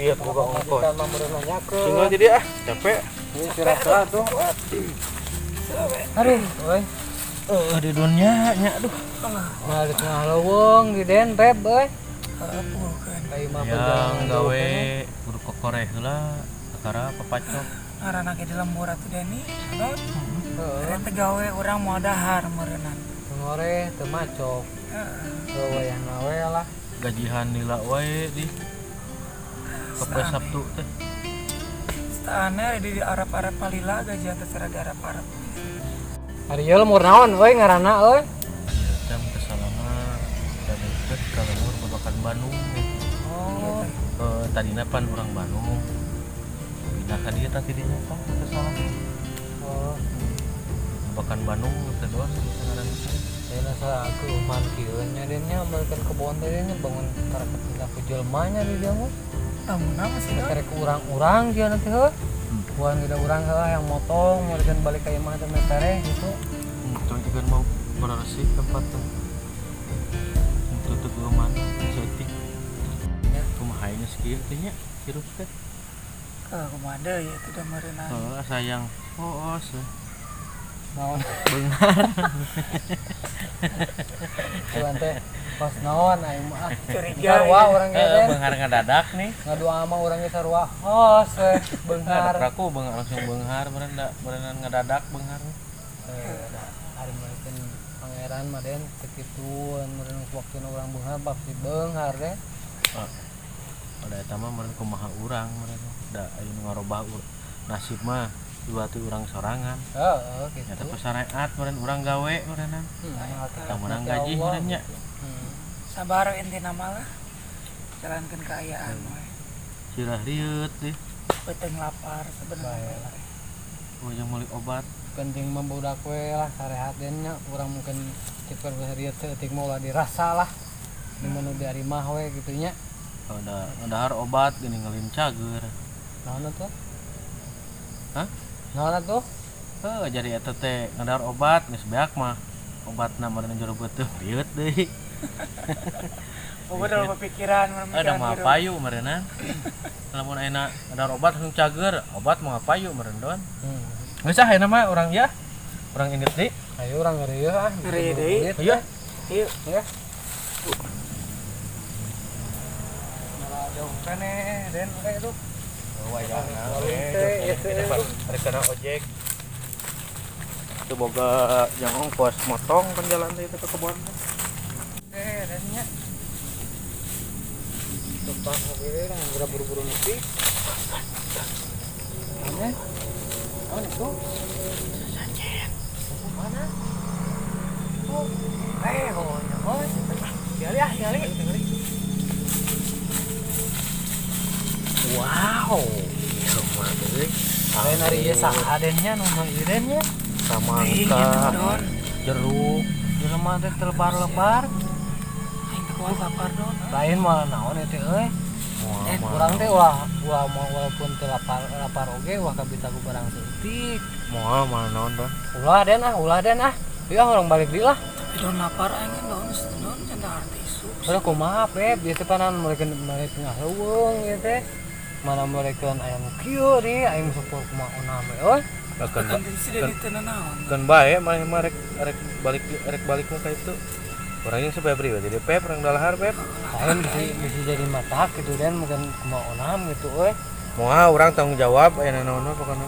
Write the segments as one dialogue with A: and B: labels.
A: Iya, boga ongkos.
B: Kita mah meureun nanyakeun.
A: Tinggal jadi ah, capek.
B: Ini istirahat tuh. Aduh, euy.
A: Eh, di dunia nya aduh.
B: Nah, di tengah leuweung di Den Pep euy.
C: Bukan.
B: Kayak mah
A: Yang
B: perjalanan jauh
A: gawe
B: keneh.
A: kudu kokoreh heula, kakara papacok.
C: Ngaranna ge di lembur atuh Deni. Don.
B: Heeh.
C: Eta gawe urang moal dahar meureunnan.
B: Teu ngoreh, teu macok. Teu wayahna we lah.
A: Gajihan lila wae di. Kepoe Sabtu teh.
C: Aneh di Arab-Arab palila gajian teh di Arab-Arab.
B: Ari ieu lembur naon euy ngaranna euy?
A: Ieu teh mun teu salah mah da deukeut ka lembur Babakan Bandung gitu.
B: Oh,
A: Eh, tadina pan urang Bandung. Pindah ka dieu tah ti dinya tah mun teu salah.
B: Oh.
A: Babakan Bandung teh doang ngaranna teh.
B: Saya nasa keuman kieu nya Den nya balikan kebon teh nya bangun karepet pindah ku jelema nya di dieu mah.
C: Lamun mah sih Don.
B: Karek ku urang-urang kieu nanti heuh. Buan gede urang heuh yang motong balikan balik ka imah teh metereh gitu.
A: Itu juga mau bersih tempat tuh. Tutup keuman saeutik.
B: Ya.
A: Kumaha nya sakieu teh nya hirup teh.
C: Kumaha deui atuh da meureunnan.
A: Heeh, sayang. Oh, os.
B: Naon
A: Beunghar.
B: cuman teh pas naon aing mah ah.
C: Curiga.
B: Sarua urang ge
A: Heeh,
B: teh.
A: beunghar ngadadak nih.
B: Ngadoa mah urang ge sarua hos we beunghar.
A: Ada aku beunghar langsung beunghar meureun da meureun ngadadak beunghar.
B: Eh, da ari malikeun pangeran mah Den teu kitu meureun waktuna urang beunghar pasti beunghar deh.
A: Ada eta mah meureun kumaha urang meureun da aya nu ngarobah nasib mah dua urang sorangan.
B: Heeh gitu.
A: Nyata ku syariat meureun urang gawe meureunna. Tah meunang gaji meureun nya.
C: Sabar intina mah lah. Jalankeun kaayaan we.
A: Sirah rieut deh.
C: Peuteung lapar sebenarnya.
A: Oh, yang meuli obat.
B: Penting mah budak we lah sarehat den nya urang mungkin cipeur rieu saeutik mah ulah dirasa lah. Di mana di ari mah we kitu nya.
A: Ada ngadahar obat geuning ngelin cager.
B: Naon atuh?
A: Hah?
B: Naon atuh?
A: Heuh, jadi eta teh ngadahar obat geus beak mah. Obatna meureun jero beuteung rieut deui.
C: Boga dalam pikiran
A: Ada mah payu meureunna. Lamun ayeuna ngadahar obat langsung cager, obat mah payu meureun don. Geus ah ayeuna mah urang ya. Urang indit deui.
B: Ayo urang ngeureuyeuh ah.
C: Ngeureuyeuh deui.
A: Iya.
C: Ieu.
B: Ya. Malah jauh keneh Den oke itu.
A: Wayangna
B: Warung
A: we.
B: teh, ieu teh.
A: Rek kana ojek. Itu boga jang ongkos motong kan jalan teh itu ke kebon.
B: Eh, Den nya. Tumpang oge urang geura buru-buru nepi. Naon? Naon itu?
C: Sajen.
B: Mana? Oh, eh, oh, oh. Tinggali ah, tinggali.
A: Wow. Ieu mah euy.
B: Lain ari ieu saha Den nya nu mah ieu Den nya.
A: Samangka, jeruk.
B: Jelema teh telebar-lebar.
C: Aing teh kuat lapar Don.
B: Lain mah naon ieu teh euy.
A: Moal mah.
B: Urang teh ulah ulah mau walaupun teu lapar lapar oge ulah kabita ku barang saeutik.
A: Moal mah naon don.
B: Ulah Den ah, ulah Den ah. Ieu ah urang balik deui lah.
C: Tapi Don lapar aing Don, Don can dahar teh isuk.
B: Udah kumaha Beb, ieu teh panan mulikeun balik tengah leuweung ieu teh. Mana mulikeun aya nu kieu deui aing syukur kumaha onam we euy.
A: Bahkan
C: Kan si Dedi teh nanaon.
A: kan bae mah mah rek rek balik mah ka itu. Orangnya si Febri we jadi Pep urang dalahar Pep.
B: Lain bisa jadi matak gitu Den mungkin kumaha onam gitu euy.
A: Moal urang tanggung jawab aya naon mah pokona.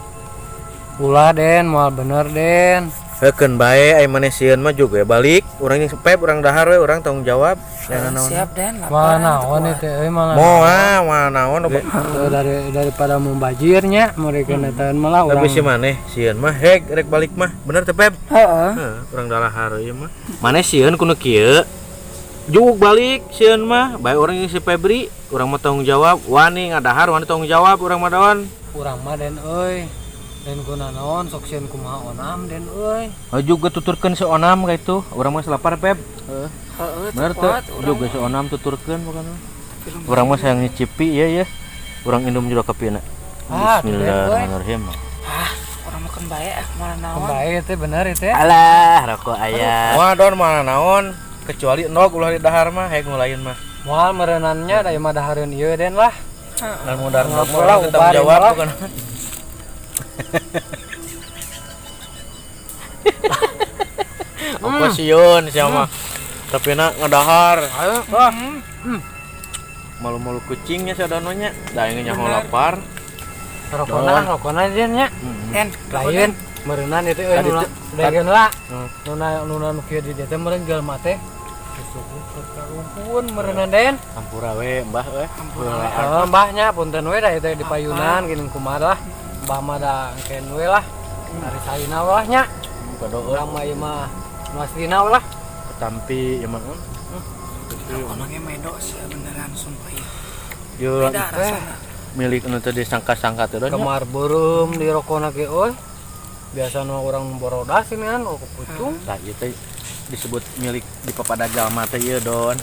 B: Ulah Den, moal bener Den.
A: Heukeun bae aya maneh sieun mah juga balik urang jeung Pep urang dahar we urang tanggung jawab aya naon.
C: Siap Den, lapar.
B: Malah
C: aing teh
B: naon
C: kuat.
B: ieu teh euy malah.
A: Moal moal naon obat.
B: Dari daripada mubajirnya mereka netan malah
A: Tapi
B: urang
A: si maneh sieun mah hek rek balik mah bener teh Pep.
C: Heeh.
A: Heeh, urang dalahar ieu mah. Maneh sieun kudu kieu. Jug balik sieun mah bae urang jeung si Febri urang mah tanggung jawab wani ngadahar wani tanggung jawab urang mah don.
B: Urang mah Den euy. Den kuna naon sok sieun kumaha onam Den euy.
A: Juga tuturkeun si onam ka itu urang mah lapar Pep. Heeh.
C: Heeh,
A: Bener
C: teu
A: teu
C: kuat urang.
A: juga si onam tuturkeun pokona. Urang mah sayang nyicipi ieu ya. Urang indum juga kapina.
B: Ah, tuh, Den, euy.
A: Bismillahirrahmanirrahim.
C: Ah, urang makan bae ah malah naon.
B: Bae teh bener ieu teh.
A: Alah, rokok aya. Wah, don mana naon kecuali endog ulah di dahar mah hek nu lain mah.
B: Moal merenannya da ieu mah dahareun ieu Den lah.
A: Lamun modar
B: Nggak
A: mah
B: lah,
A: orang tanggung
B: ubar
A: jawab
B: lah.
A: bukan. Apa sieun sia mah. Tapi na ngadahar.
B: Ayo.
A: Wah. Malu-malu kucingnya si Dononya. Da aing nyaho lapar.
B: Rokona, rokona den nya.
C: Den,
B: Lain meureunan itu euy
A: Tadi
B: nuna
A: teh-
B: daekeun lah.
A: Hmm.
B: Nuna nuna nu kieu di dieu teh meureun jelema teh. Disuguh meureunan den.
A: Hampura we mbah we.
B: Heeh, mbahnya punten we da itu di payunan geuning kumaha lah. Mbah mah da engken we lah. Dari saina lah nya.
A: Kado
B: Urang mah ieu mah nu aslina lah.
A: Ketampi ieu mah.
C: Rokona ge medo sih beneran sumpah ieu.
A: Yo
C: Beda rasana.
A: milik nu teu disangka-sangka teh Don, nya.
B: Kemar beureum di rokona ge euy. Biasa nu urang borodas ini kan rokok pucung.
A: Tah ieu teh disebut milik di papada jalma teh ieu Don.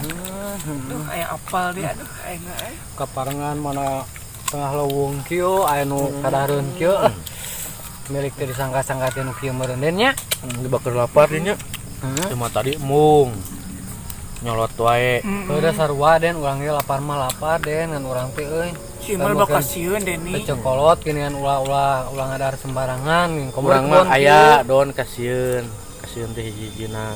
C: Duh, aya apal dia aduh aing euy.
B: Kaparengan mana tengah leuweung kieu aya nu kadahareun kieu. Milik teh disangka-sangka teh nu kieu meureun den nya.
A: Dibakar lapar dinya. Cuma tadi mung nyolot wae.
B: Heuh da sarua den urang ge lapar mah lapar den ngan urang teh euy.
C: Si mal bakal sieun Deni.
B: Teu kolot gini kan ulah-ulah ulah ngadahar sembarangan gini. Komo
A: Urang mah
B: kebon
A: aya Don kasieun. Kasieun teh hiji-hijina.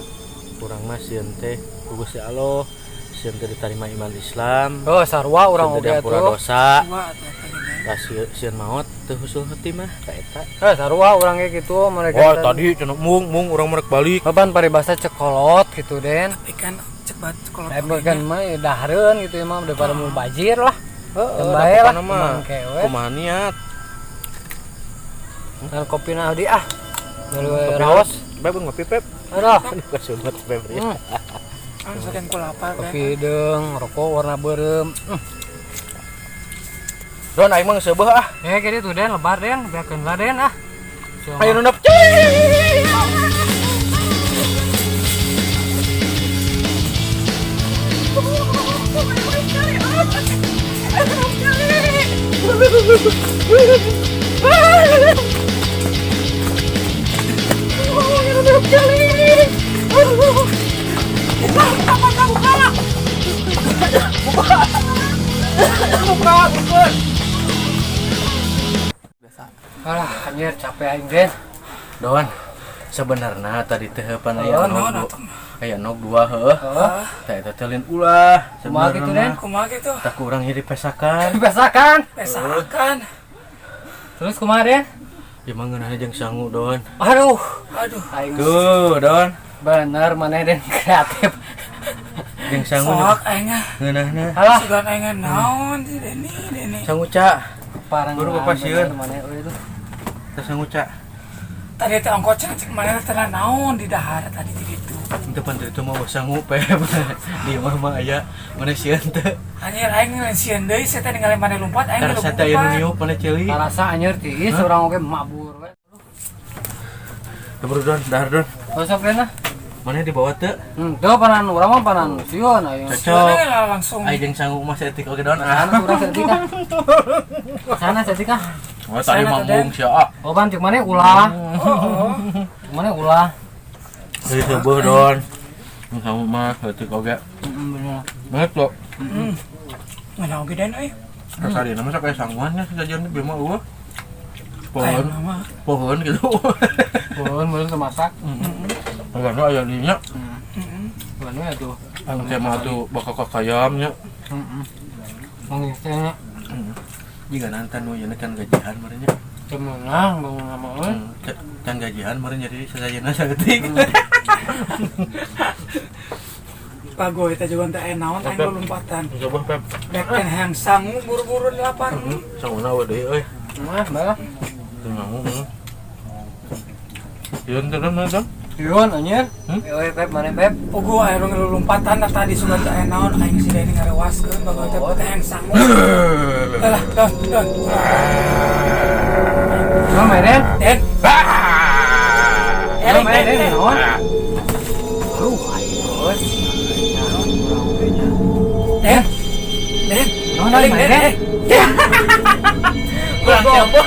A: Urang mah sieun teh ku Gusti Allah, sieun teh ditarima iman Islam.
B: kieu. Oh sarua urang
A: Sieun teh
B: oge
A: diampura
B: atuh.
A: dosa.
C: Dua atuh eta ge, Den.
A: Tah sieun maot teu husul hati mah ka eta.
B: Eh sarua urang ge kitu mereka.
A: Oh tadi cenah mung mung urang merek balik.
B: Kapan paribasa cek kolot gitu den.
C: Tapi kan cek bat kolot
B: Tapi kan mah ya dahareun gitu ya mah daripada mau bajir lah.
A: Heeh,
B: Dan bae lah
A: pokona mah.
B: mangke we.
A: Kumaha niat?
B: Dan kopi na di ah. Dari raos.
A: Pep ngopi Pep.
B: Aduh.
A: Aduh kasumat Pep.
B: Hmm.
C: Anu saking ku lapar kan.
B: Kopi deung, rokok warna beureum.
A: Don aing mah geus ah.
B: Eh kieu tuh den lebar den, beakeun lah den ah.
A: Ayo nundap.
B: Alah, anjir capek aing den.
A: Don, sebenarnya tadi teh pan aya
B: Oh,
A: nog dua, aya nog dua heuh. Tah eta teh lain ulah.
B: Kumaha gitu, Den?
C: Kumaha gitu?
A: Tah kurang hiri pesakan.
B: Biasakan.
C: Pesakan.
B: Terus kumaha den?
A: Ya mah ngeunah jeung sangu, Don.
B: Aduh,
C: Aduh,
B: aing
A: Tuh, Don.
B: bener maneh den kreatif.
A: Jeung sangu
C: soak aing ah.
A: ngeunahna.
B: Alah,
C: Sugan aing ah, naon sih Deni, Deni.
A: Sangu ca.
B: parang
A: Baru bapak sieun.
B: maneh euy itu.
A: Tah sangu ca.
C: Tadi teh ongkos cenah cek maneh teh naon di dahar tadi teh gitu.
A: Itu pan itu mah sangu Pep. Di imah mah aya mana sieun teh.
C: Anjir aing lain sieun deui saya teh ningali maneh lompat aing
A: Karasa teh aya nu niup mana ceuli.
B: Karasa anjir tiis urang oge mabur we.
A: Teu bro Don, dahar Don.
B: Besok den ah.
A: Mana dibawa teu?
B: Teu panan urang mah panan sieun aing.
A: Cocok.
C: Langsung.
A: Aing jeung sangu mah saeutik oge Don.
B: Sana urang saeutik ah. Sana saeutik ah.
A: Oh, tadi
C: Sana
A: mah
C: tuh, Den.
A: mung sia ah.
B: Oh ban cek maneh ulah.
C: Oh,
B: Cek maneh ulah.
A: Jadi seubeuh Don. Jeung sangu mah saeutik oge.
B: Heeh bener.
A: Banget lo.
C: Ngeunah oge Den euy.
A: Kasarina mah sok aya sanguan nya sejajan teh mah eueuh.
C: Kayak
A: Pohon,
C: mah.
A: pohon gitu.
B: Pohon meureun teu masak.
A: Karena aya dinya.
C: Heeh.
B: Bukan we tuh.
A: Anu teh mah tuh bakal kakayam nya.
B: Heeh. Mangis teh nya.
A: Jika nantan nu ieu kan gajian meureun nya.
B: Teu meunang bangun sama euy.
A: Can gajian meureun jadi sejajanna saeutik.
C: Pagoy teh juga teh aya naon aing lompatan.
A: Coba Pep.
C: Dek teh hayang sangu buru-buru di lapar.
A: Sanguna we deui euy.
B: Mah, bae lah.
A: Teu sangu. Ieu teh kan mah
B: Yun anjir.
A: Hmm?
B: Euy Pep maneh Pep.
C: Puguh aya nu lompatan tah tadi sugan teh aya naon aing si Deni ngarewaskeun bagoy teh teh hayang sangu. Alah, Don, Don.
B: Naon mah Den?
C: Den.
B: Naon mah Den naon? Aduh, aing euy.
C: Den. Den.
B: Naon mah Den?
C: Kurang siapa?